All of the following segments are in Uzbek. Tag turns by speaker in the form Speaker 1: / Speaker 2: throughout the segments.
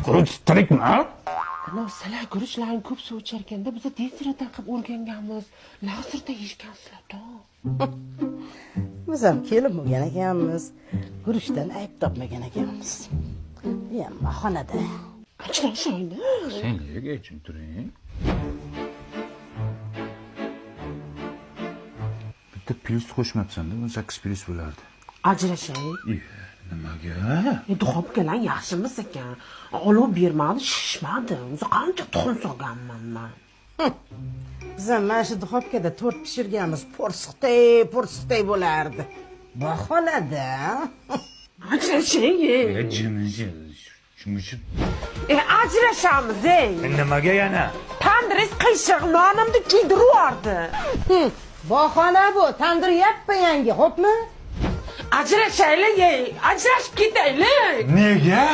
Speaker 1: Guruch tirikmi?
Speaker 2: Ana, sizlar guruchlarni ko'p suv ichar ekanda, biz tezroq qilib o'rganganmiz. Lazerda yeyishgansizlar-da.
Speaker 3: Biz ham kelin bo'lgan ekanmiz. Guruchdan ayb topmagan ekanmiz. Bu ham bahonada.
Speaker 2: Ajrashaylik.
Speaker 1: Sen nega jim turing? Bitta plyus qo'shmabsan-da, 18 plyus bo'lardi.
Speaker 2: Ajrashaylik.
Speaker 1: Nimaga?
Speaker 2: Duxobkalar yaxshimiz ekan. Olov bermadi, shishmadi. O'zi qancha tuxum solganman man.
Speaker 3: Biz ham mana shu duxobkada tort pishirganmiz. Po'rsiqday, po'rsiqday bo'lardi. Bahonada.
Speaker 2: Ajrashaylik.
Speaker 1: Jim.
Speaker 2: Ajrashamiz, ey.
Speaker 1: Nimaga yana?
Speaker 2: Tandiringiz qiyshiq, nonimni kuydirib yubordi.
Speaker 3: Bahona bu. Tandir yappa-yangi, xo'pmi?
Speaker 2: Ajrashaylik, ey. Ajrashib ketaylik.
Speaker 1: Nega?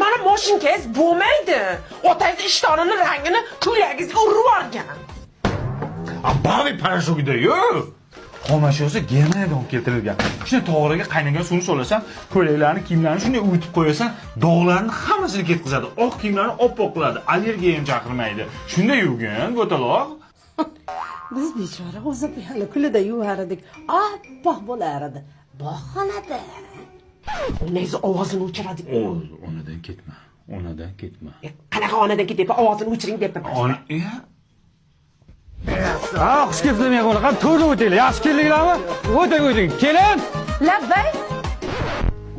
Speaker 2: Mana moshinkangiz bo'lmaydi. Otangiz ishtonini rangini ko'ylagingizga urib yuborgan.
Speaker 1: Bavi parashugida-yu. Xomashyosi Germaniyadan olib keltirilgan. Shunday tog'oraga qaynagan suvni solasan, ko'ylaklarni, kiyimlarni shunday uvitib qo'yasan, dog'larni hammasini ketkazadi. Oq kiyimlarni oppoq qiladi, allergiya ham chaqirmaydi. Shunday yuvgin, bo'taloq.
Speaker 3: Biz bechora o'zi buyani kulida yuvar edik. Oppoq bo'lar edi. Bahonada.
Speaker 2: Onangiz ovozini o'chiradi.
Speaker 1: Onadan ketma. Onadan ketma.
Speaker 2: Qanaqa onadan ketyapman? Ovozini o'chiring deb.
Speaker 1: Ona,
Speaker 4: Ha, xush kelibsizlar mehmonlar. Qani to'rga o'tinglar. Yaxshi keldinglarmi? O'ting, o'ting. Kelin.
Speaker 5: Labbay.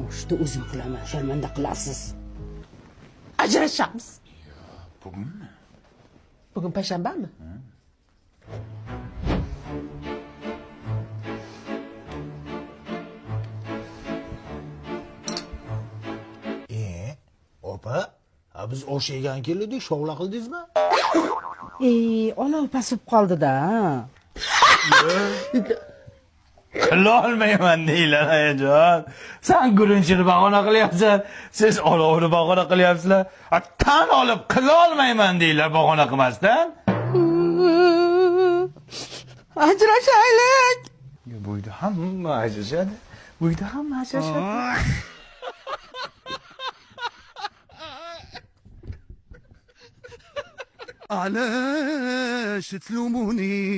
Speaker 3: Oshni o'zim qilaman, sharmanda qilasiz.
Speaker 2: Ajrashamiz.
Speaker 1: Bugunmi?
Speaker 2: Bugun payshanbami?
Speaker 6: Opa, biz osh yegan keldik, shovla qildingizmi?
Speaker 3: Olov pasib qoldi-da.
Speaker 1: Qilolmayman deylar, ayajon. Sen guruchini bahona qilyapsan, siz olovni bahona qilyapsizlar. Tan olib qilolmayman deylar bahona qilmasdan.
Speaker 3: Ajrashaylik.
Speaker 1: Bu uyda hamma ajrashadi. Bu uyda hamma ajrashadi.
Speaker 7: علاش تلوموني؟